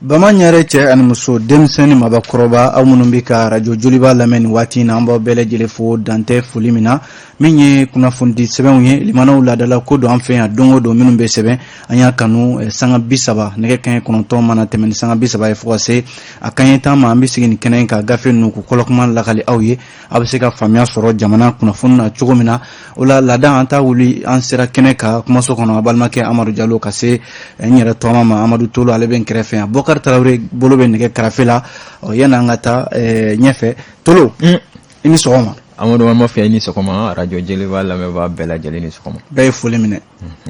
Bamaɲare cɛ ani muso, denmisɛn ni mabakɔrɔba, aw minnu bɛ ka arajo Joliba lamɛn nin waati in na, an b'aw bɛɛ lajɛlen fo dantɛ foli min na. Min ye kunnafonidi sɛbɛnw ye, limanaw laadala ko don an fɛ yan, don o don minnu bɛ sɛbɛn, an y'a kanu sanga 30, nɛgɛ kanɲɛ 9 mana tɛmɛ ni sanga 30 ye fo ka se a kanɲɛ 10 ma, an bɛ sigi nin kɛnɛ in ka gafe ninnu k'u kɔlɔkuma lakali aw ye, aw bɛ se ka faamuya sɔrɔ jamana kunnafoni na cogo min na. O la laada an t'a wuli, an sera kɛnɛ ka kumaso kɔnɔ, a balimakɛ Amadu Jalo ka se n yɛrɛ tɔgɔma ma, Amadu Tolo, ale bɛ n kɛrɛfɛ yan, Bɔkari Tarawele bolo bɛ nɛgɛ karafe la. Ɔ, yanni an ka taa ɲɛfɛ, Tolo, i ni sɔgɔma. Amadu, an b'a fɔ i ni sɔgɔma, arajo Joliba lamɛnbaa bɛɛ lajɛlen ni sɔgɔma. Bɛɛ ye foli minɛ.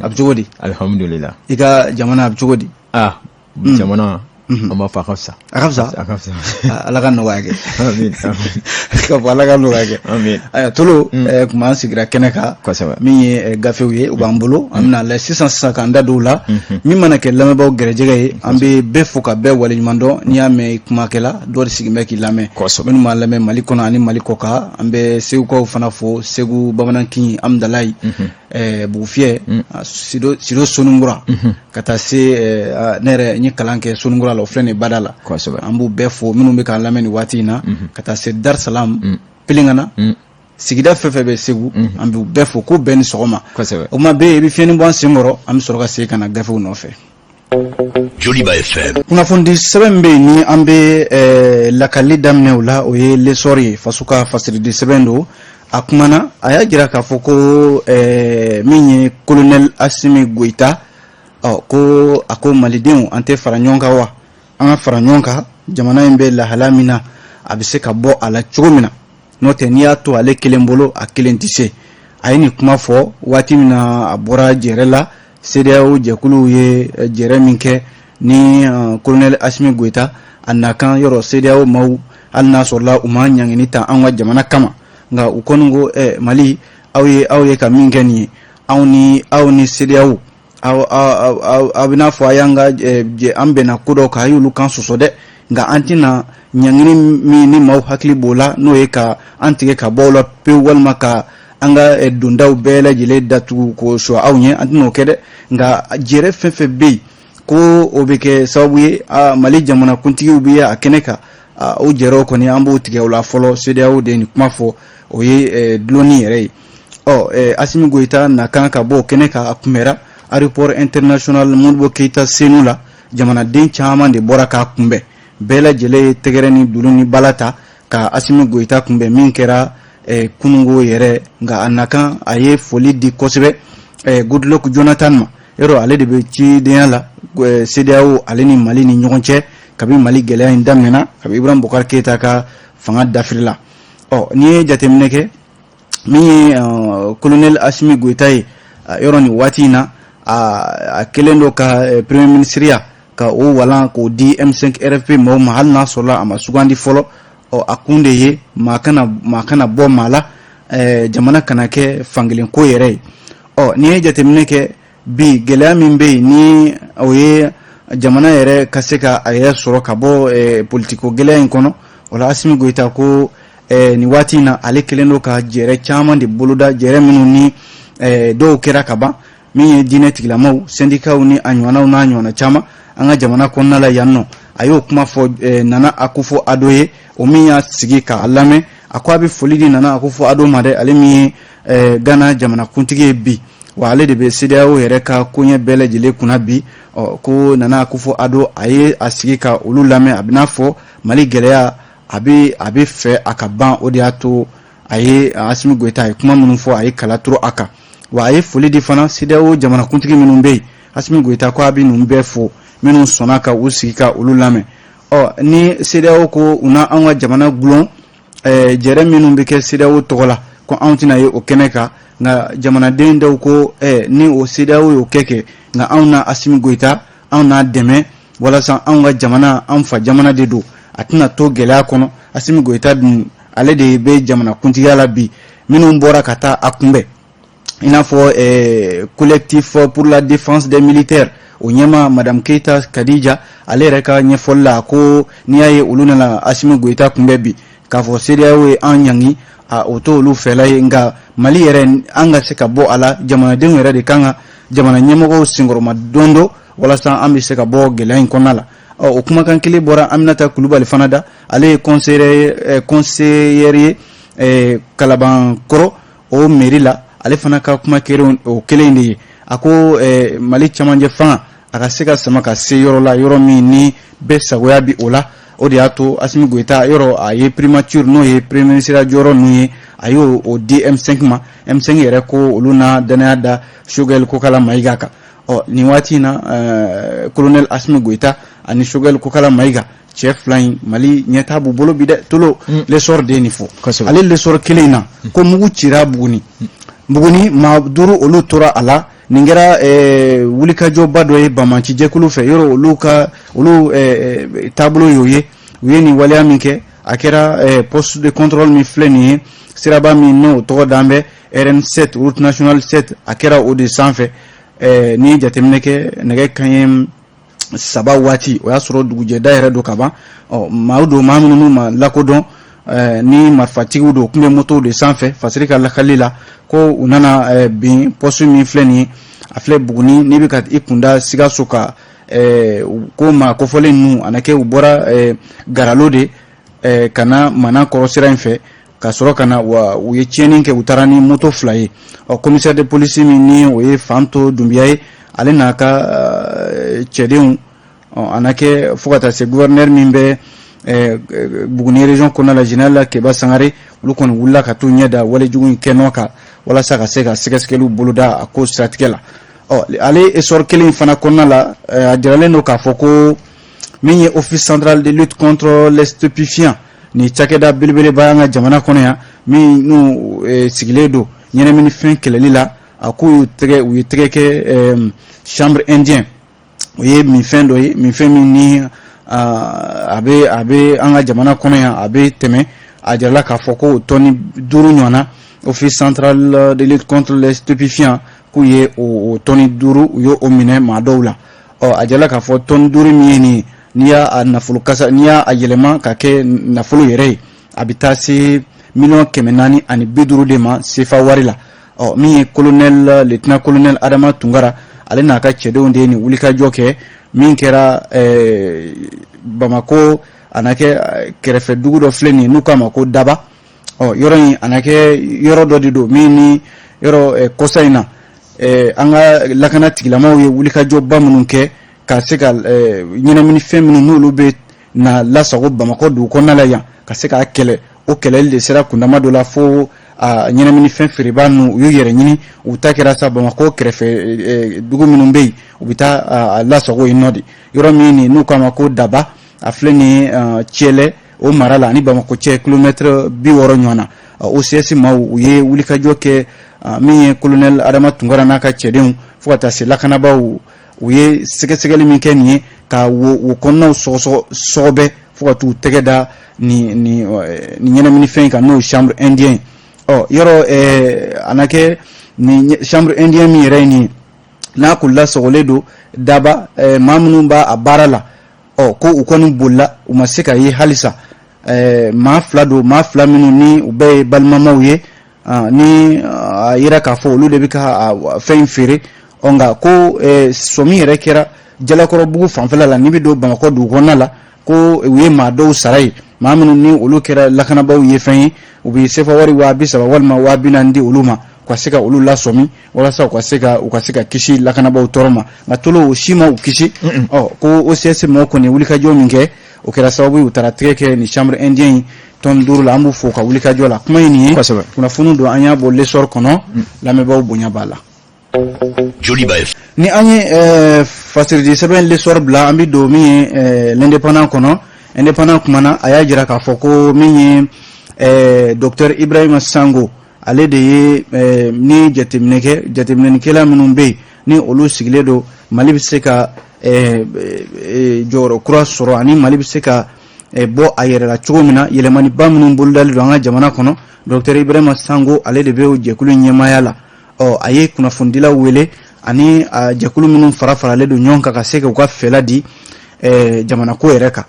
A bɛ cogo di? Alihamudulila. I ka jamana a bɛ cogo di? Ah, jamana, an b'a fɔ a ka fisa. A ka fisa. A ka fisa. Ala ka nɔgɔya kɛ. Amin, amin. Ka fɔ ala ka nɔgɔya kɛ. Amin. Ayiwa Tolo, kuma an sigira kɛnɛ kan. Min ye gafew ye, u b'an bolo, an bɛna lajɛ sisan sisan k'an da don u la. Min mana kɛ lamɛnbaaw gɛrɛjɛgɛ ye, an bɛ bɛɛ fo ka bɛɛ waleɲuman dɔn. N'i y'a mɛn kumakɛla dɔ de sigilen bɛ k'i lamɛn. Minnu b'an lamɛn Mali kɔnɔ ani Mali kɔ kan, an bɛ Segukaw fana fo, Segu Bamanankin, Amudalayi, Bugufiyɛ, Sido Sonunkura, ka taa se ne yɛrɛ n ye kalan kɛ Sonunkura la, o filɛ nin ye Bada la. An b'u bɛɛ fo minnu bɛ k'an lamɛn nin waati in na, ka taa se Dar Salam, Pelengana, sigida fɛn fɛn bɛ Segu, an b'u bɛɛ fo k'u bɛɛ ni sɔgɔma. O ma bɛ yen, i bɛ fiɲɛni bɔ an sen kɔrɔ, an bɛ sɔrɔ ka segin ka na gafew nɔfɛ. Joliba FM. Kunnafonidi sɛbɛn min bɛ yen ni an bɛ lakali daminɛ o la, o ye L'Essor ye, faso ka fasiridi sɛbɛn don. A kumana, a y'a jira k'a fɔ ko min ye colonel Asimi Goyita, ɔ, ko a ko malidenw, an tɛ fara ɲɔgɔn kan wa? An ka fara ɲɔgɔn kan, jamana in bɛ lahala min na, a bɛ se ka bɔ a la cogo min na. N'o tɛ, n'i y'a to ale kelen bolo, a kelen tɛ se. A ye nin kuma fɔ waati min na a bɔra jɛrɛ la, CEDEAO jɛkuluw ye jɛrɛ min kɛ ni colonel Asimi Goyita a nakan yɔrɔ, CEDEAO maaw, hali n'a sɔrɔla u ma ɲangini ta an ka jamana kama, nka u kɔni ko Mali, aw ye ka min kɛ nin ye, anw ni aw ni CEDEAO, aw bɛna fɔ a y'an ka an bɛnna ko dɔw kan, a y'olu kan sɔsɔ dɛ, nka an tɛna ɲangini min ni maaw hakili b'o la, n'o ye ka an tigɛ ka bɔ aw la pewu, walima ka an ka dondaw bɛɛ lajɛlen datugu k'o sɔ aw ɲɛ, an tɛna o kɛ dɛ. Nka jɛrɛ fɛn fɛn bɛ yen ko o bɛ kɛ sababu ye Mali jamanakuntigiw bɛ a kɛnɛ kan, o jɛrɛw kɔni, an b'o tigɛ o la fɔlɔ. CEDEAO de ye nin kuma fɔ, o ye dulonni yɛrɛ ye. Ɔ, Asimi Goyita nakan ka bɔ o kɛnɛ kan, a kunbɛra aéroport international Modibo Keyita Senu la. Jamanaden caman de bɔra k'a kunbɛn, bɛɛ lajɛlen ye tɛgɛrɛ ni dunu ni bala ta ka Asimi Goyita kunbɛn, min kɛra kununko yɛrɛ. Nka a nakan, a ye foli di kosɛbɛ Goodluck Jonathan ma. Yɔrɔ ale de bɛ cidenya la CEDEAO ale ni Mali ni ɲɔgɔn cɛ kabi Mali gɛlɛya in daminɛna, kabi Ibrahim Boubacar Keita ka fanga dafiri la. Ɔ, n'i ye jateminɛ kɛ, min ye colonel Asimi Goyita ye, yɔrɔ nin waati in na, a kɛlen don ka premier ministre ya ka o walan k'o di M5 RFP maaw ma, hali n'a sɔrɔla a ma sugandi fɔlɔ. Ɔ, a kun de ye maa kana bɔ maa la, jamana kana kɛ fankelen ko yɛrɛ ye. Ɔ, n'i ye jateminɛ kɛ bi, gɛlɛya min bɛ yen ni o ye jamana yɛrɛ ka se ka a yɛrɛ sɔrɔ ka bɔ politiko gɛlɛya in kɔnɔ, o la Asimi Goyita ko nin waati in na, ale kɛlen don ka jɛrɛ caman de boloda, jɛrɛ minnu ni dɔw kɛra ka ban, min ye diinɛ tigilamaw, syndicats ni a ɲɔgɔnnaw n'a ɲɔgɔnna caman an ka jamana kɔnɔna la yan nɔ. A y'o kuma fɔ Nana Akufo Addo ye, o min y'a sigi k'a lamɛn. A ko a bɛ foli di Nana Akufo Addo ma dɛ, ale min ye Ghana jamanakuntigi ye bi, wa ale de bɛ CEDEAO yɛrɛ ka koɲɛ bɛɛ lajɛlen kunna bi. Ɔ, ko Nana Akufo Addo, a ye a sigi ka olu lamɛn, a bɛ n'a fɔ Mali gɛlɛya a bɛ fɛ a ka ban. O de y'a to a ye Asimi Goyita, a ye kuma minnu fɔ, a ye kala turu a kan. Wa a ye foli di fana CEDEAO jamanakuntigi minnu bɛ yen. Asimi Goyita ko a bɛ ninnu bɛɛ fo, minnu sɔnna ka u sigi ka olu lamɛn. Ɔ, ni CEDEAO ko u na anw ka jamana gulon, jɛrɛ minnu bɛ kɛ CEDEAO tɔgɔ la, ko anw tɛna ye o kɛnɛ kan. Nka jamanaden dɔw ko ni o CEDEAO y'o kɛ, nka anw na Asimi Goyita, anw n'a dɛmɛ walasa anw ka jamana, an fa jamana de don, a tɛna to gɛlɛya kɔnɔ. Asimi Goyita dun, ale de bɛ jamanakuntigiya la bi. Minnu bɔra ka taa a kunbɛn, i n'a fɔ Collectif pour la défense des militaires, o ɲɛma madame Keyita Kadija, ale yɛrɛ ka ɲɛfɔli la, ko n'i y'a ye olu nana Asimi Goyita kunbɛn bi, k'a fɔ CEDEAO ye an ɲangi, a o t'olu fɛla ye, nka Mali yɛrɛ, an ka se ka bɔ a la, jamanadenw yɛrɛ de kan ka jamana ɲɛmɔgɔw senkɔrɔma don dɔ walasa an bɛ se ka bɔ gɛlɛya in kɔnɔna la. Ɔ, o kumakan kelen bɔra Aminata Kulubali fana da. Ale ye conseillère ye Kalabankɔrɔ o mairie la. Ale fana ka kuma kelen o kelen de ye. A ko Mali camancɛ fanga, a ka se ka sama ka se yɔrɔ la, yɔrɔ min ni bɛɛ sagoya bi o la. O de y'a to Asimi Goyita, yɔrɔ a ye primature, n'o ye premier ministre jɔyɔrɔ ninnu ye, a y'o o di M5 ma. M5 yɛrɛ ko olu na danaya da Choguel Kokala Mayiga kan. Ɔ, nin waati in na, colonel Asimi Goyita ani Choguel Kokala Mayiga, cɛ fila in, Mali ɲɛtaa b'u bolo bi dɛ. Tolo, L'Essor de ye nin fɔ. Ale L'Essor kelen in na, ko mugu cira Buguni. Buguni, maa duuru olu tora a la. Nin kɛra wulikajɔba dɔ ye banbaacijɛkulu fɛ. Yɔrɔ olu ka olu taabolo y'o ye. U ye nin waleya min kɛ, a kɛra poste de contrôle min filɛ nin ye, siraba min n'o tɔgɔ dan bɛ RN7, route nationale 7, a kɛra o de sanfɛ. N'i ye jateminɛ kɛ, nɛgɛ kanɲɛ 3 waati, o y'a sɔrɔ dugujɛda yɛrɛ don ka ban. Ɔ, maaw don, maa minnu ma lakodɔn, ni marifatigiw don, tun bɛ motow de sanfɛ. Fasiri ka lakali la, ko u nana bin poste min filɛ nin ye, a filɛ Buguni, n'i bɛ ka i kunda Sikaso ka. Ko maa kofɔlen ninnu, a na kɛ u bɔra Garalo de ka na Mana kɔrɔ sira in fɛ ka sɔrɔ ka na wa u ye tiɲɛni kɛ. U taara ni moto fila ye. Ɔ, commissaire de police min ni o ye Fanto Dunbiya ye, ale n'a ka cɛdenw, a na kɛ fo ka taa se gouverneur min bɛ Buguni région kɔnɔna la, général Keba Sangare, olu kɔni wulila ka t'u ɲɛ da walejugu in kɛnɛ kan walasa ka se ka sɛgɛsɛgɛliw boloda a ko siratigɛ la. Ɔ, ale Essor kelen in fana kɔnɔna la, a jiralen don k'a fɔ ko min ye Office central de lutte contre les stupéfiants, ni cakɛda belebeleba an ka jamana kɔnɔ yan, min n'u sigilen don ɲɛnaminifɛn kɛlɛli la, a k'u y'u tɛgɛ, u ye tɛgɛ kɛ chanvre indien. O ye minfɛn dɔ ye, minfɛn min ni a bɛ an ka jamana kɔnɔ yan, a bɛ tɛmɛ. A jirala k'a fɔ ko tɔni 5 ɲɔgɔn na, Office central de lutte contre les stupéfiants k'u ye o tɔni 5, u y'o minɛ maa dɔw la. Ɔ, a jirala k'a fɔ tɔni 5 min ye nin ye, n'i y'a nafolo kasa, n'i y'a yɛlɛma ka kɛ nafolo yɛrɛ ye, a bɛ taa se 450 miliyɔn de ma sefa wari la. Ɔ, min ye colonel, lieutenant colonel Adama Tunkara, ale n'a ka cɛdenw de ye nin wulikajɔ kɛ min kɛra Bamako, a na kɛ kɛrɛfɛ dugu dɔ filɛ nin ye n'u k'a ma ko Daba. Ɔ, yɔrɔ in, a na kɛ yɔrɔ dɔ de don min ni yɔrɔ kɔsa in na, an ka lakana tigilamaw ye wulikajɔba minnu kɛ ka se ka ɲɛnaminifɛn minnu n'olu bɛ na lasago Bamakɔ dugu kɔnɔna la yan, ka se k'a kɛlɛ. O kɛlɛli de sera kundama dɔ la fo a ɲɛnaminifɛn feereba ninnu, u y'u yɛrɛ ɲini. U ta kɛra sa Bamakɔ kɛrɛfɛ dugu minnu bɛ yen, u bɛ taa a lasago yen nɔ de. Yɔrɔ min nin n'u k'a ma ko Daba, a filɛ nin ye Cɛlɛ o mara la, ani Bamakɔ cɛ kilomɛtɛrɛ 60 ɲɔgɔn na. OCS maaw, u ye wulikajɔ kɛ. Min ye colonel Adama Tunkara n'a ka cɛdenw, fo ka taa se lakanabaaw, u ye sɛgɛsɛgɛli min kɛ nin ye, ka wo kɔnɔnaw sɔgɔsɔgɔ sɔgɔbɛ fo ka t'u tɛgɛ da nin ɲɛnaminifɛn in kan, n'o ye chanvre indien ye. Ɔ, yɔrɔ a na kɛ nin chanvre indien min yɛrɛ ye nin ye, n'a kun lasagolen don Daba, maa minnu b'a a baara la, ɔ, ko u kɔni bolila, u ma se ka ye halisa. Maa fila don, maa fila minnu ni u bɛɛ ye balimamaw ye, ni a yira k'a fɔ olu de bɛ ka fɛn in feere. Ɔ, nka ko sɔmi yɛrɛ kɛra Jalakɔrɔbugu fanfɛla la, n'i bɛ don Bamakɔ dugu kɔnɔna la, ko u ye maa dɔw sara ye, maa minnu ni olu kɛra lakanabaaw ye fɛn ye, u bɛ sefa wari 30 000 walima 40 000 di olu ma, u ka se ka olu lasɔmi walasa u ka se ka kisi lakanabaaw tɔɔrɔ ma. Nka tolo, o si ma u kisi. Ɔ, ko OCS mɔgɔw kɔni ye wulikajɔ min kɛ, o kɛra sababu ye u taara tɛgɛ kɛ nin chanvre indien in tɔni 5 la. An b'u fo ka wulikajɔ la. Kuma in nin ye, kunnafoni don, an y'a bɔ L'Essor kɔnɔ. Lamɛnbaaw, bonya b'a la. Joliba. Ni an ye fasiridi sɛbɛn L'Essor bila, an bɛ don min ye L'Indépendant kɔnɔ. Indépendant kumana, a y'a jira k'a fɔ ko min ye docteur Ibrahima Sango, ale de ye ni jateminɛ kɛ, jateminɛlikɛla minnu bɛ yen ni olu sigilen don Mali bɛ se ka jɔyɔrɔ kura sɔrɔ ani Mali bɛ se ka bɔ a yɛrɛ la cogo min na, yɛlɛmaniba minnu bolodalen don an ka jamana kɔnɔ, docteur Ibrahima Sango, ale de bɛ o jɛkulu ɲɛmaaya la. Ɔ, a ye kunnafonidilaw wele ani a jɛkulu minnu fara faralen don ɲɔgɔn kan ka se k'u ka fɛla di jamana ko yɛrɛ kan.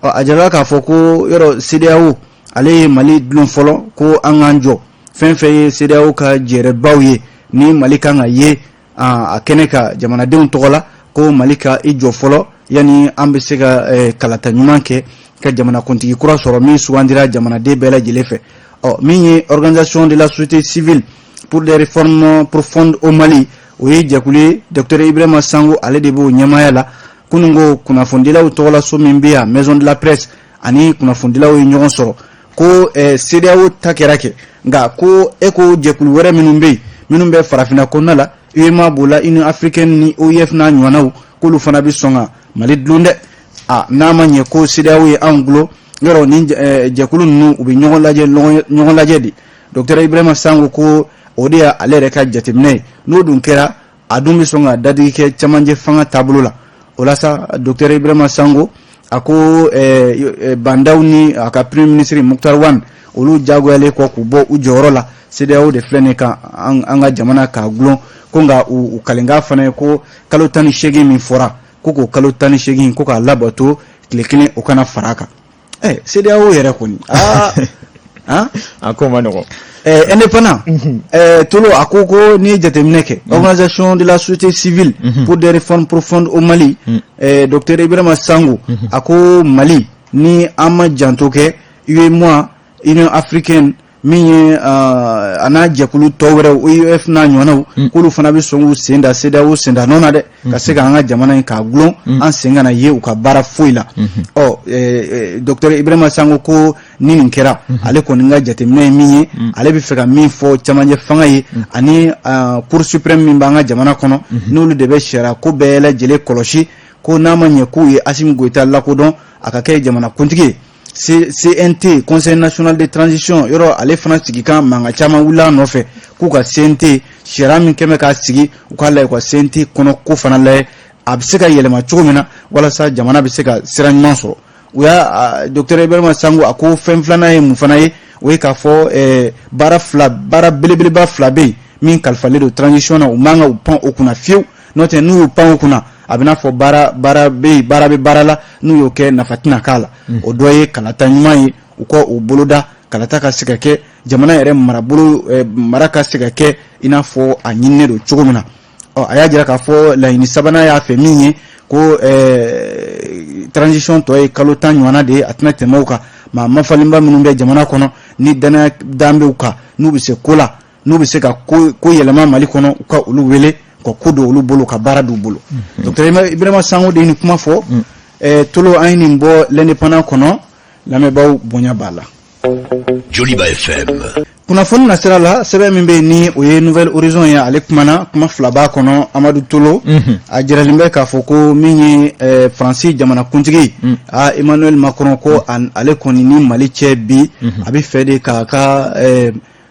Ɔ, a jirala k'a fɔ ko yɔrɔ CEDEAO, ale ye Mali dulon fɔlɔ, ko an k'an jɔ fɛn fɛn ye CEDEAO ka jɛrɛbaw ye, ni Mali kan ka ye a kɛnɛ ka jamanadenw tɔgɔ la, ko Mali ka i jɔ fɔlɔ. Yanni an bɛ se ka kalata ɲuman kɛ ka jamanakuntigi kura sɔrɔ min sugandira jamanaden bɛɛ lajɛlen fɛ. Ɔ, min ye Organisation de la société civile pour des réformes profondes au Mali, o ye jɛkulu ye, docteur Ibrahima Sango, ale de b'o ɲɛmaaya la. Kununko kunnafonidilaw tɔgɔlaso min bɛ yan, Maison de la Presse, ani kunnafonidilaw ye ɲɔgɔn sɔrɔ ko CEDEAO ta kɛra kɛ, nka ko e ko jɛkulu wɛrɛ minnu bɛ yen, minnu bɛ farafinna kɔnɔna la, UEMOA b'o la, Union africaine ni OIF n'a ɲɔgɔnnaw, k'olu fana bɛ sɔn ka Mali dulon dɛ. A n'a ma ɲɛ ko CEDEAO ye anw gulon yɔrɔ ni jɛkulu ninnu, u bɛ ɲɔgɔn lajɛ, ɲɔgɔn lajɛ de. Docteur Ibrahima Sango ko o de y'ale yɛrɛ ka jateminɛ ye. N'o dun kɛra, a dun bɛ sɔn ka dadigi kɛ cɛmancɛ fanga taabolo la. O la sa, docteur Ibrahima Sango a ko Bah N'Daw ni a ka premier ministre Moctar Ouane, olu jagoyalen kɔ k'u bɔ u jɔyɔrɔ la, CEDEAO de filɛ nin ka an ka jamana k'a gulon ko, nka u kalenkan fana ye ko kalo 18 min fɔra, ko k'o kalo 18 ko k'a labato, tile kelen o kana fara a kan. CEDEAO yɛrɛ kɔni, aa. A ko ma nɔgɔn. Indépendant Tolo, a ko ko n'i ye jateminɛ kɛ, Organisation de la société civile pour des réformes profondes au Mali, docteur Ibrahima Sango a ko Mali, ni an ma janto kɛ, UEMOA, Union africaine, min ye a n'a jɛkulu tɔ wɛrɛw, OIF n'a ɲɔgɔnnaw, k'olu fana bɛ sɔn k'u sen da CEDEAO sen da nɔ na dɛ, ka se k'an ka jamana in k'a gulon, an sen kana ye u ka baara foyi la. Ɔ, docteur Ibrahima Sango ko ni nin kɛra, ale kɔni ka jateminɛ ye min ye, ale bɛ fɛ ka min fɔ cɛmancɛ fanga ye ani Cour suprême min b'an ka jamana kɔnɔ, n'olu de bɛ sariya ko bɛɛ lajɛlen kɔlɔsi, ko n'a ma ɲɛ k'u ye Assimi Goïta lakodɔn a ka kɛ jamana kuntigi ye, CNT, Conseil national de transition, yɔrɔ ale fana sigi kan, mankan caman wulila a nɔfɛ k'u ka CNT sariya min kɛn bɛ k'a sigi, u k'a lajɛ u ka CNT kɔnɔ ko fana lajɛ, a bɛ se ka yɛlɛma cogo min na walasa jamana bɛ se ka sira ɲuman sɔrɔ. U y'a docteur Ibrahima Sango a ko fɛn filanan ye mun fana ye? O ye k'a fɔ baara fila, baara belebeleba fila bɛ yen min kalifalen don transition na, u man kan u pan o kunna fiyewu. N'o tɛ, n'u y'u pan o kunna, a bɛ n'a fɔ baara baara bɛ yen, baara bɛ baara la, n'u y'o kɛ, nafa tɛna k'a la. O dɔ ye kalata ɲuman ye, u ka o boloda, kalata ka se ka kɛ, jamana yɛrɛ marabolo mara ka se ka kɛ i n'a fɔ a ɲininen don cogo min na. Ɔ, a y'a jira k'a fɔ laɲini sabanan y'a fɛ min ye, ko transition tɔ ye kalo 10 ɲɔgɔnna de ye, a tɛna tɛmɛ o kan. Maa mafalenba minnu bɛ jamana kɔnɔ, ni danaya dan bɛ u kan, n'u bɛ se ko la, n'u bɛ se ka ko ko yɛlɛma Mali kɔnɔ, u ka olu wele ka ko don olu bolo, ka baara d'u bolo. Docteur Ibrahima Sango de ye nin kuma fɔ. Tolo, an ye nin bɔ L'Indépendant kɔnɔ. Lamɛnbaaw, bonya b'a la. Joliba FM. Kunnafoni nasira la, sɛbɛn min bɛ yen ni o ye Nouvel Horizon ye, ale kumana kuma fila b'a kɔnɔ. Amadu Tolo, a jiralen bɛ k'a fɔ ko min ye Faransi jamanakuntigi a Emmanuel Macron, ko ale kɔni ni Mali cɛ bi, a bɛ fɛ de k'a ka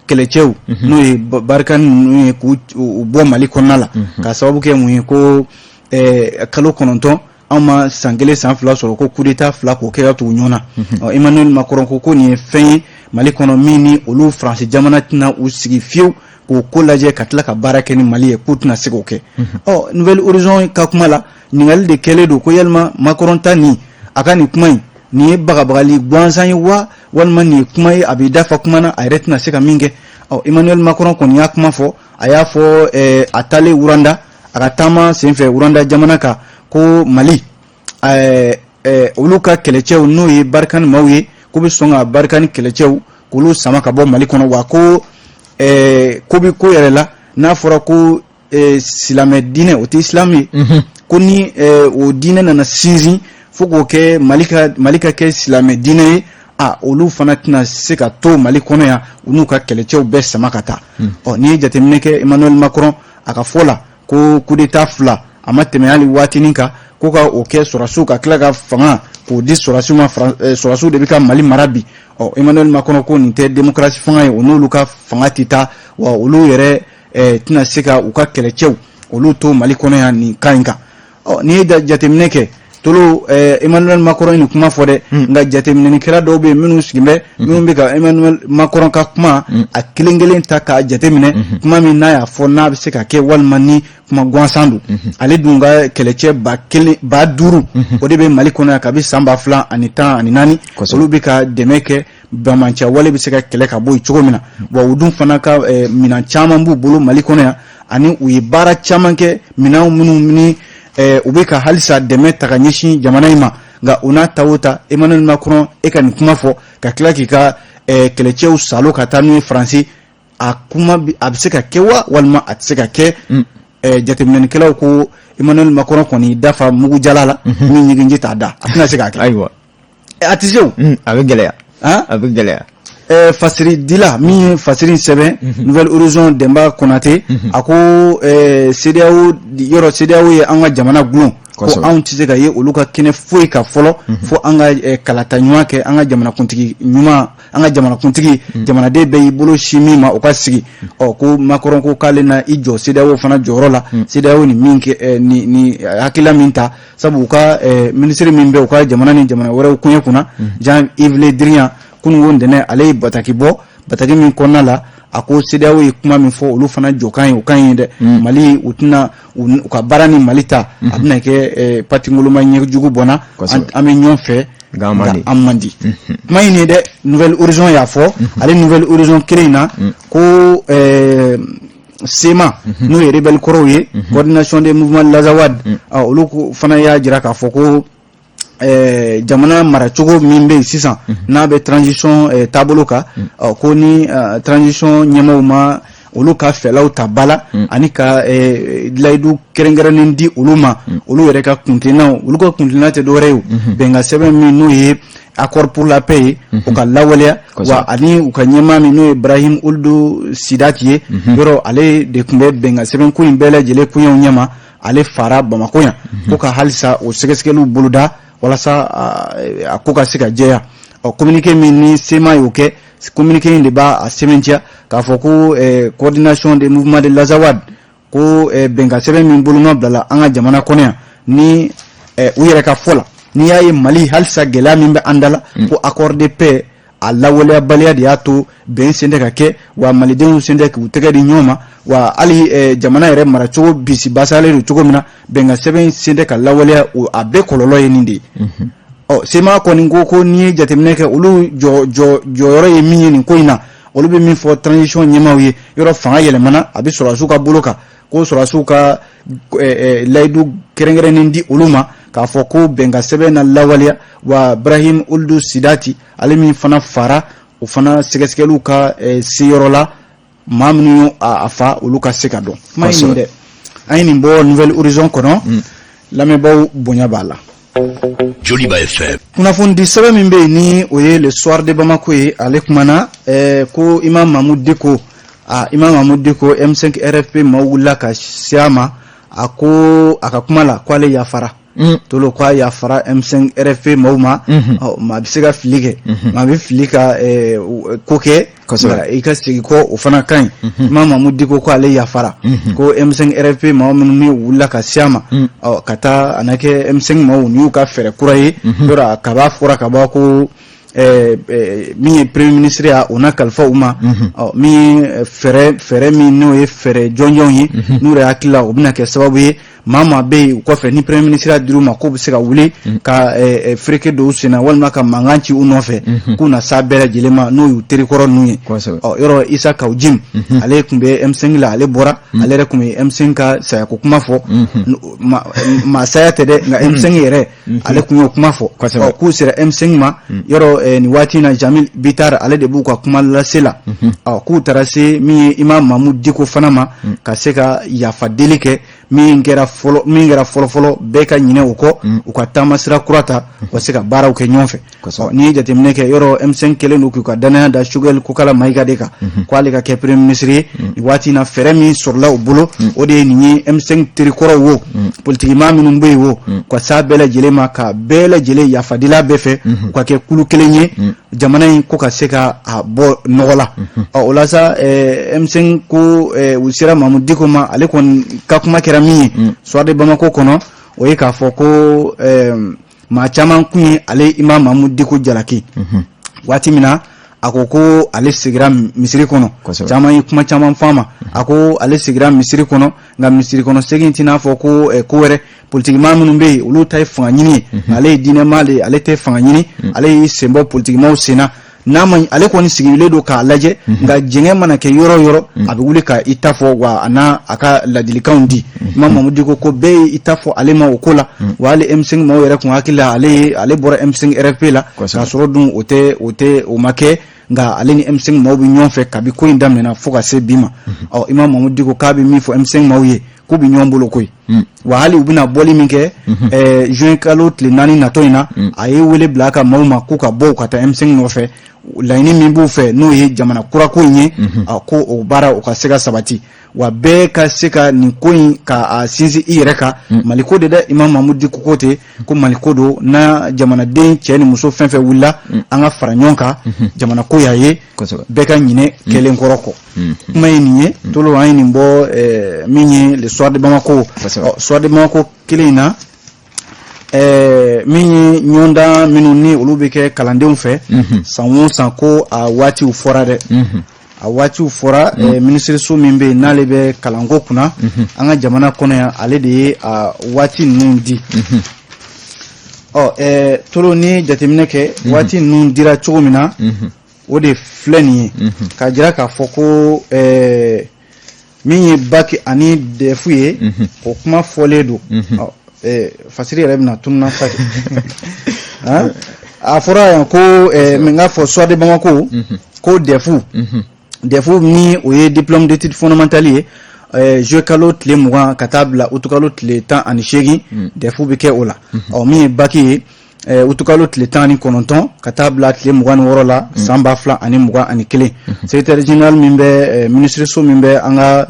kɛlɛcɛw, n'o ye Barkhane ninnu ye, k'u bɔ Mali kɔnɔna la, k'a sababu kɛ mun ye? Ko kalo 9, anw ma san kelen san fila sɔrɔ, ko coup d'état fila k'o kɛ ka tugu ɲɔgɔn na. Ɔ, Emmanuel Macron ko ko nin ye fɛn ye Mali kɔnɔ min ni olu Faransi jamana tɛna u sigi fiyewu k'o ko lajɛ ka tila ka baara kɛ ni Mali ye, k'u tɛna se k'o kɛ. Ɔ, Nouvel Horizon ka kuma la, ɲininkali de kɛlen don ko yalima Macron ta nin, a ka nin kuma in, nin ye bagabagali gansan ye wa, walima nin ye kuma ye a b'i dafa kuma na, a yɛrɛ tɛna se ka min kɛ? Ɔ, Emmanuel Macron kɔni y'a kuma fɔ, a y'a fɔ a taalen Rwanda, a ka taama senfɛ Rwanda jamana kan, ko Mali olu ka kɛlɛcɛw, n'o ye Barkhane maaw ye, k'u bɛ sɔn ka Barkhane kɛlɛcɛw k'olu sama ka bɔ Mali kɔnɔ. Wa ko ko bɛ ko yɛrɛ la, n'a fɔra ko silamɛ diinɛ, o tɛ isilamu ye, ko ni o diinɛ nana sinsin fo k'o kɛ Mali ka kɛ silamɛ diinɛ ye, a olu fana tɛna se ka to Mali kɔnɔ yan, u n'u ka kɛlɛcɛw bɛɛ sama ka taa. Ɔ, n'i ye jateminɛ kɛ, Emmanuel Macron a ka fɔ la ko coup d'état fila, a ma tɛmɛ hali waatinin kan, ko ka o kɛ sɔrɔsiw ka tila ka fanga k'o di sɔrɔsiw ma, sɔrɔsiw de bɛ ka Mali mara bi. Ɔ, Emmanuel Macron ko nin tɛ démocratie fanga ye, o n'olu ka fanga tɛ taa, wa olu yɛrɛ tɛna se ka u ka kɛlɛcɛw olu to Mali kɔnɔ yan nin kan in kan. Ɔ, n'i ye jateminɛ kɛ, Tolo, Emmanuel Macron ye nin kuma fɔ dɛ, nka jateminɛnikɛla dɔw bɛ yen minnu sigilen bɛ, minnu bɛ ka Emmanuel Macron ka kuma a kelen kelen ta k'a jateminɛ, kuma min n'a y'a fɔ, n'a bɛ se ka kɛ walima ni kuma gansan don. Ale dun ka kɛlɛcɛ 1000 5000, o de bɛ Mali kɔnɔ yan kabi san 2014. Olu bɛ ka dɛmɛ kɛ banbanciya wale bɛ se ka kɛlɛ ka bɔ yen cogo min na. Wa u dun fana ka minɛn caman b'u bolo Mali kɔnɔ yan, ani u ye baara caman kɛ, minɛn minnu ni u bɛ ka halisa dɛmɛ ta ka ɲɛsin jamana in ma. Nka o n'a ta o ta, Emmanuel Macron, e ka nin kuma fɔ ka tila k'i ka kɛlɛcɛw salo ka taa n'u ye Faransi, a kuma a bɛ se ka kɛ wa, walima a tɛ se ka kɛ? Jateminɛnikɛlaw ko Emmanuel Macron kɔni dafa mugujala la min ɲiginji t'a da, a tɛna se k'a kɛ. Ayiwa. A tɛ se o. A bɛ gɛlɛya, a bɛ gɛlɛya. Fasiridila min ye fasiri in sɛbɛn, Nouvel Horizon, Denba Konate, a ko CEDEAO yɔrɔ, CEDEAO ye an ka jamana gulon, ko anw tɛ se ka ye olu ka kɛnɛ foyi ka fɔlɔ fo an ka kalata ɲuman kɛ, an ka jamanakuntigi ɲuman, an ka jamanakuntigi jamanaden bɛɛ y'i bolo sin min ma, o ka sigi. Ɔ, ko Macron ko k'ale na i jɔ CEDEAO fana jɔyɔrɔ la, CEDEAO ni min kɛ, ni hakilila min ta, sabu u ka minisiri min bɛ u ka jamana ni jamana wɛrɛw koɲɛ kunna, Jean-Yves Le Drian, kununko ntɛnɛn ale ye bataki bɔ, bataki min kɔnɔna la a ko CEDEAO ye kuma min fɔ, olu fana jɔkan ye, o kan ye dɛ. Mali, u tɛna u ka baara ni Mali ta, a bɛna kɛ patingoloma ɲɛjugu bɔnna, an bɛ ɲɔgɔn fɛ nka an man di. Kuma in ye dɛ, Nouvel Horizon y'a fɔ. Ale Nouvel Horizon kelen in na ko CMA, n'o ye rebelle kɔrɔw ye, Coordination des mouvements de l'Azawad, olu fana y'a jira k'a fɔ ko jamana maracogo min bɛ yen sisan, n'a bɛ transition taabolo kan, ko ni transition ɲɛmaaw ma olu ka fɛlaw ta ba la ani ka layidu kɛrɛnkɛrɛnnen di olu ma, olu yɛrɛ ka kuntilennaw, olu ka kuntilenna tɛ dɔwɛrɛ ye o, bɛnkan sɛbɛn min n'o ye accord pour la paix ye, o ka lawaleya wa, ani u ka ɲɛmaa min n'o ye Brahim Ould Sidati ye, yɔrɔ ale de tun bɛ bɛnkan sɛbɛn ko in bɛɛ lajɛlen koɲɛw ɲɛma, ale fara Bamakɔ yan, ko ka halisa o sɛgɛsɛgɛliw boloda walasa a ko ka se ka jɛya. Ɔ, communiqué min ni CMA y'o kɛ, communiqué in de b'a sɛbɛntiya k'a fɔ ko Coordination des mouvements de l'Azawad ko bɛnkan sɛbɛn min bolonɔ bilala an ka jamana kɔnɔ yan, ni u yɛrɛ ka fɔ la, n'i y'a ye Mali halisa gɛlɛya min bɛ an da la, ko accord de paix a lawaleyabaliya de y'a to bɛn sen tɛ ka kɛ wa, malidenw sen tɛ k'u tɛgɛ di ɲɔgɔn ma wa, hali jamana yɛrɛ maracogo bisi basalen don cogo min na, bɛnkan sɛbɛn sen tɛ ka lawaleya, a bɛɛ kɔlɔlɔ ye nin de ye. Ɔ, CMA kɔni ko n'i ye jateminɛ kɛ, olu jɔyɔrɔ ye min ye nin ko in na, olu bɛ min fɔ transition ɲɛmaaw ye, yɔrɔ fanga yɛlɛmana, a bɛ sɔrɔdasiw ka bolo kan, ko sɔrɔdasiw ka layidu kɛrɛnkɛrɛnnen di olu ma k'a fɔ ko bɛnkan sɛbɛn na lawaleya wa, Brahim Ould Sidati, ale min fana fara, o fana sɛgɛsɛgɛliw ka seyɔrɔ la, maa minnu ye a fa, olu ka se ka dɔn. Kuma in nin dɛ, an ye nin bɔ Nouvel Horizon kɔnɔ, lamɛnbaaw bonya b'a la. Joliba FM. Kunnafonidi sɛbɛn min bɛ yen ni o ye Le Soir de Bamako ye, ale kumana ko Imam Mahmoud Dicko, ah, Imam Mahmoud Dicko, M5 RFP maaw wulila ka se a ma. A ko a ka kuma la ko ale yafara tolo, ko a yafara M5 RFP maaw ma. Ɔ, maa bɛ se ka fili kɛ, maa bɛ fili ka ko kɛ, i ka segin kɔ, o fana ka ɲi. Imam Mahmoud Dicko ko ale yafara, ko M5 RFP maaw minnu ni wulila ka se a ma, ɔ, ka taa a na kɛ M5 maaw n'u y'u ka fɛɛrɛ kura ye, yɔrɔ kaba fɔra ka bɔ ko min ye premier ministre ya, o na kalifa u ma. Ɔ, min ye fɛɛrɛ min n'o ye fɛɛrɛ jɔnjɔnw ye, n'u yɛrɛ hakili la o bɛna kɛ sababu ye, maa maa bɛ yen u kɔfɛ, ni premier ministre dir'u ma, k'u bɛ se ka wuli ka fereke don u sen na walima ka mankan ci u nɔfɛ, k'u na s'a bɛɛ lajɛlen ma, n'o y'u terikɔrɔ ninnu ye. Ɔ, yɔrɔ Issa Kaou Djim, ale tun bɛ M5 la, ale bɔra, ale yɛrɛ tun bɛ M5 ka sayako kuma fɔ, maa saya tɛ dɛ, nka M5 yɛrɛ, ale tun y'o kuma fɔ. Ɔ, k'u sera M5 ma, yɔrɔ nin waati in na, Jeamille Bittar, ale de b'u ka kuma lase la. Ɔ, k'u taara se min ye Imam Mahmoud Dicko fana ma, ka se ka yafa deli kɛ, min kɛra fɔlɔ, min kɛra fɔlɔ-fɔlɔ, bɛɛ ka ɲinɛ o kɔ, u ka taama sira kura ta, u ka se ka baaraw kɛ ɲɔgɔn fɛ. N'i ye jateminɛ kɛ, yɔrɔ M5 kɛlen don k'u ka danaya da Choguel Kokalla Maïga de kan, ko ale ka kɛ premier ministre ye. Nin waati in na, fɛɛrɛ min sɔrɔla u bolo, o de ye nin ye: M5 terikɔrɔw wo, politikimaa minnu bɛ yen wo, ka s'a bɛɛ lajɛlen ma, ka bɛɛ lajɛlen yafadila bɛɛ fɛ, u ka kɛ kulu kelen ye, jamana in ko ka se ka a bɔ nɔgɔ la. Ɔ, o la sa, M5 ko u sera Mahmoud Dicko ma. Ale kɔni ka kuma kɛra min ye Soir de Bamako kɔnɔ, o ye k'a fɔ ko maa caman kun ye ale Imam Mahmoud Dicko jalaki waati min na a ko ko ale sigira misiri kɔnɔ. Caman ye kuma caman fɔ a ma. A ko ale sigira misiri kɔnɔ, nka misiri kɔnɔ segin tɛna fɔ ko ko wɛrɛ. Politikimaa minnu bɛ yen, olu ta ye fanga ɲini ye, ale ye diinɛmaa de ye, ale tɛ fanga ɲini, ale y'i sen bɔ politikimaw sen na. N'a ma, ale kɔni sigilen don k'a lajɛ, nka jɛngɛ mana kɛ yɔrɔ o yɔrɔ, a bɛ wuli ka i ta fɔ, wa a n'a a ka ladilikanw di. Imam Mamudu Diko ko bɛɛ ye i ta fɔ ale ma o ko la, wa hali M5 maaw yɛrɛ kun hakili la ale ye, ale bɔra M5 RFP la, k'a sɔrɔ dun o tɛ, o tɛ, o ma kɛ. Nka ale ni M5 maaw bɛ ɲɔgɔn fɛ kabi ko in daminɛna fo ka se bi ma. Ɔ, Imam Mamudu Diko k'a bɛ min fɔ M5 maaw ye, k'u bɛ ɲɔgɔn bolo koyi, wa hali u bɛna bɔli min kɛ juin kalo tile 4 natɔ in na, a ye wele bila a ka maaw ma k'u ka bɔ, u ka taa M5 nɔfɛ. Laɲini min b'u fɛ, n'o ye jamana kurako in ye, a ko o baara o ka se ka sabati, wa bɛɛ ka se ka nin ko in ka a sinsin i yɛrɛ kan. Maliko de dɛ, Imam Mamudu Diko ko ten ko Maliko don. Na jamanaden cɛ ni muso fɛn fɛn wulila, an ka fara ɲɔgɔn kan, jamana ko y'a ye, bɛɛ ka ɲinɛ kɛlen kɔrɔ kɔ. Kuma ye nin ye, Tolo, an ye nin bɔ min ye Le Soir de Bamako. Soir de Bamako kelen in na, min ye ɲɔgɔndan minnu ni olu bɛ kɛ kalandenw fɛ san o san, ko a waatiw fɔra dɛ, a waatiw fɔra. Minisiriso min bɛ yen n'ale bɛ kalanko kunna an ka jamana kɔnɔ yan, ale de ye a waati ninnu di. Ɔ Tolo, ni jateminɛ kɛ, waati ninnu dira cogo min na, o de filɛ nin ye, k'a jira k'a fɔ ko min ye bac ani DEF ye, o kuma fɔlen don. Fasiri yɛrɛ bɛna tununa sa. A fɔra yan ko min k'a fɔ Soir de Bamako ko DEF ni o ye diplôme d'études fondamentales ye, juillet kalo tile 20 ka taa bila août kalo tile 18, DEF bɛ kɛ o la. Ɔ, min ye bac ye, août kalo tile 19 ka taa bila tile 26 la, san 2021. Secrétaire général min bɛ minisiriso min bɛ an ka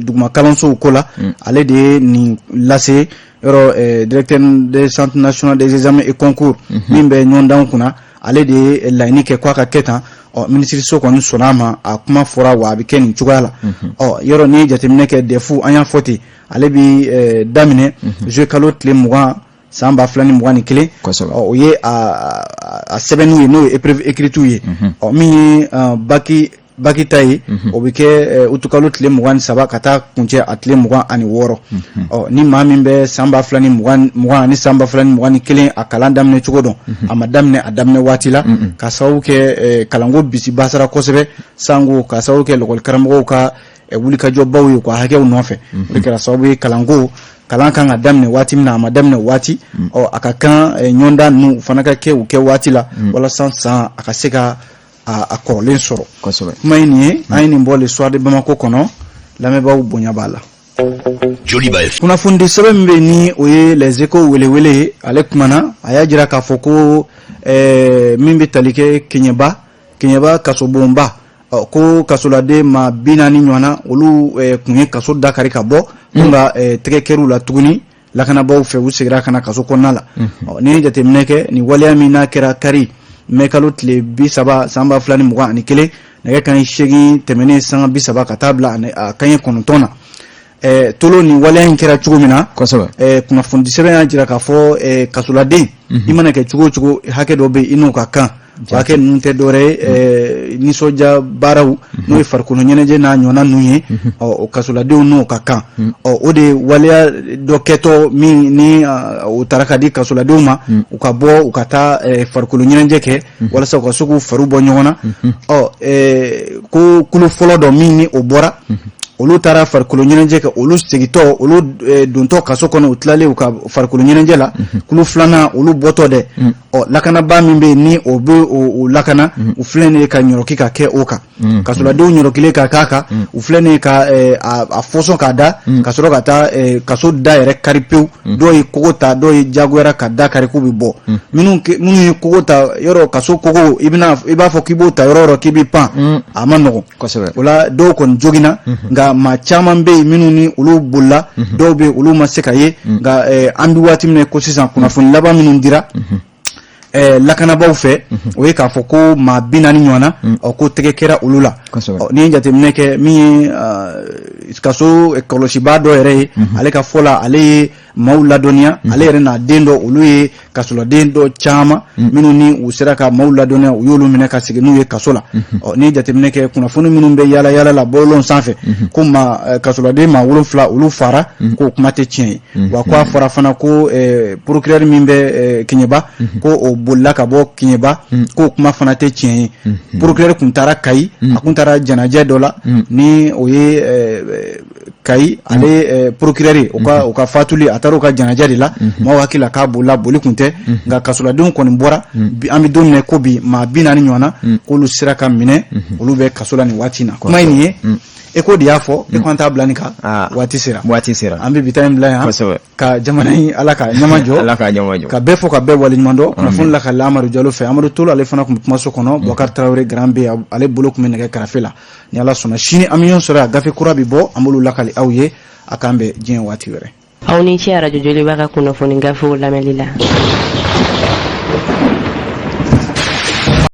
duguma kalansow ko la, ale de ye nin lase. Yɔrɔ directeur des centres national des examens et concours min bɛ ɲɔgɔndanw kunna, ale de ye laɲini kɛ k'a ka kɛ tan. Ɔ, minisiriso kɔni sɔnna a ma, a kuma fɔra, wa a bɛ kɛ nin cogoya la. Ɔ, yɔrɔ n'i ye jateminɛ kɛ, DEF, an y'a fɔ ten, ale bi daminɛ juillet kalo tile 20, san 2021. O ye a sɛbɛnniw ye, n'o ye épreuve écrite ye. Ɔ, min ye bac ta ye, o bɛ kɛ août kalo tile 23 ka taa kuncɛ a tile 26. Ɔ, ni maa min bɛ san 2020 ani san 2021 a kalan daminɛ cogo dɔn, a ma daminɛ a daminɛ waati la, ka sababu kɛ kalanko bisi basara kosɛbɛ, sango ka sababu kɛ lakɔli karamɔgɔw ka wulikajɔbaw ye u ka hakɛw nɔfɛ, o de kɛra sababu ye kalanko, kalan kan ka daminɛ waati min na, a ma daminɛ waati. Ɔ, a ka kan ɲɔgɔndan ninnu fana ka kɛ u kɛ waati la, walasa san a ka se ka a kɔrɔlen sɔrɔ. Kuma ye nin ye, an ye nin bɔ Le Soir de Bamako kɔnɔ. Lamɛnbaaw bonya b'a la. Joliba FM. Kunnafonidi sɛbɛn min bɛ yen ni o ye Les Échos welewele ye, ale kumana, a y'a jira k'a fɔ ko min bɛ tali kɛ Keɲeba, Keɲeba kasobonba, ɔ, ko kasoladen maa 40 ɲɔgɔnna, olu kun ye kaso dakari ka bɔ, nka tɛgɛ kɛr'u la tuguni lakanabaaw fɛ, u seginna ka na kaso kɔnɔna la. Ɔ, n'i ye jateminɛ kɛ, nin waleya min n'a kɛra kari mɛ kalo tile 30, san 2021, nɛgɛ kanɲɛ 8 tɛmɛnen sanga 30 ka taa bila a kanɲɛ 9 na. Tolo, nin waleya in kɛra cogo min na, kunnafoni sɛbɛn y'a jira k'a fɔ kasoladen, i mana kɛ cogo o cogo, hakɛ dɔ bɛ yen i n'o ka kan. O hakɛ ninnu tɛ dɔwɛrɛ ye nisɔndiya baaraw, n'o ye farikolo ɲɛnajɛ n'a ɲɔgɔnna ninnu ye. Ɔ, o kasoladenw n'o ka kan. Ɔ, o de ye waleya dɔ kɛtɔ min ni o taara ka di kasoladenw ma, u ka bɔ, u ka taa farikolo ɲɛnajɛ kɛ, walasa u ka se k'u fariw bɔ ɲɔgɔn na. Ɔ, ko kulu fɔlɔ dɔ min ni o bɔra, olu taara farikolo ɲɛnajɛ kɛ, olu segintɔ, olu dontɔ kaso kɔnɔ, u tilalen u ka farikolo ɲɛnajɛ la, kulu filanan, olu bɔtɔ dɛ, ɔ, lakanabaa min bɛ yen ni o bɛ o lakana, u filɛ nin ye ka ɲɔrɔki ka kɛ o kan. Kasoladenw ɲɔrɔkilen ka k'a kan, u filɛ nin ye ka a fɔsɔn k'a da, ka sɔrɔ ka taa kaso da yɛrɛ kari pewu. Dɔw ye kogo ta, dɔw ye jagoyara ka da kari k'u bɛ bɔ. Minnu ye kogo ta, yɔrɔ kaso kogo, i bɛna i b'a fɔ k'i b'o ta yɔrɔ o yɔrɔ k'i bɛ pan, a ma nɔgɔn. O la dɔw kɔni joginna, nka maa caman bɛ yen minnu ni olu bolila, dɔw bɛ yen olu ma se ka ye. Nka an bɛ waati min na ko sisan, kunnafoni laban minnu dira lakanabaaw fɛ, o ye k'a fɔ ko maa 40 ɲɔgɔn na, ɔ, ko tɛgɛ kɛra olu la. Ɔ, n'i ye jateminɛ kɛ, min ye kaso kɔlɔsibaa dɔ yɛrɛ ye, ale ka fɔ la, ale ye maaw ladɔnniya. Ale yɛrɛ n'a den dɔ, olu ye kasoladen dɔ caman minnu ni u sera ka maaw ladɔnniya, u y'olu minɛ ka segin n'u ye kaso la. Ɔ, n'i ye jateminɛ kɛ, kunnafoni minnu bɛ yaala yaala la bɔlɔlɔw sanfɛ ko ma kasoladen maa 7, olu fara, k'o kuma tɛ tiɲɛ ye. Wa ko a fɔra fana ko procureur min bɛ Keɲeba, ko o bolila ka bɔ Keɲeba, k'o kuma fana tɛ tiɲɛ ye. Procureur kun taara Kayi, a kun taara jɛnajɛ dɔ la, ni o ye Kayi ale procureur ye, o ka fatuli, a taara o ka jɛnajɛ de la. Maaw hakili la k'a bolila, boli kun tɛ. Nka kasoladenw kɔni bɔra. An bɛ don min na ko bi, maa 40 ɲɔgɔn na, k'olu sera ka minɛ, olu bɛ kaso la nin waati in na. Kuma ye nin ye, e ko de y'a fɔ e ko an t'a bila nin kan. Waati sera. Waati sera. An bɛ bi ta in bila yan. Ka jamana in, Ala ka ɲɛma jɔ. Ala ka ɲɛma jɔ. Ka bɛɛ fɔ, ka bɛɛ waleɲuman dɔn. Kunnafoni lakali Amadu Jalo fɛ, Amadu Tolo ale fana tun bɛ kumaso kɔnɔ, Bubakari Tarawele Grand B, ale bolo tun bɛ nɛgɛ karafe la. Ni Ala sɔnna, sini an bɛ ɲɔgɔn sɔrɔ yan, gafe kura bɛ bɔ, an b'olu lakali aw ye. A k'an bɛn diɲɛ waati wɛrɛ. Aw ni ce Arajo Joliba ka kunnafoni gafew lamɛnli la.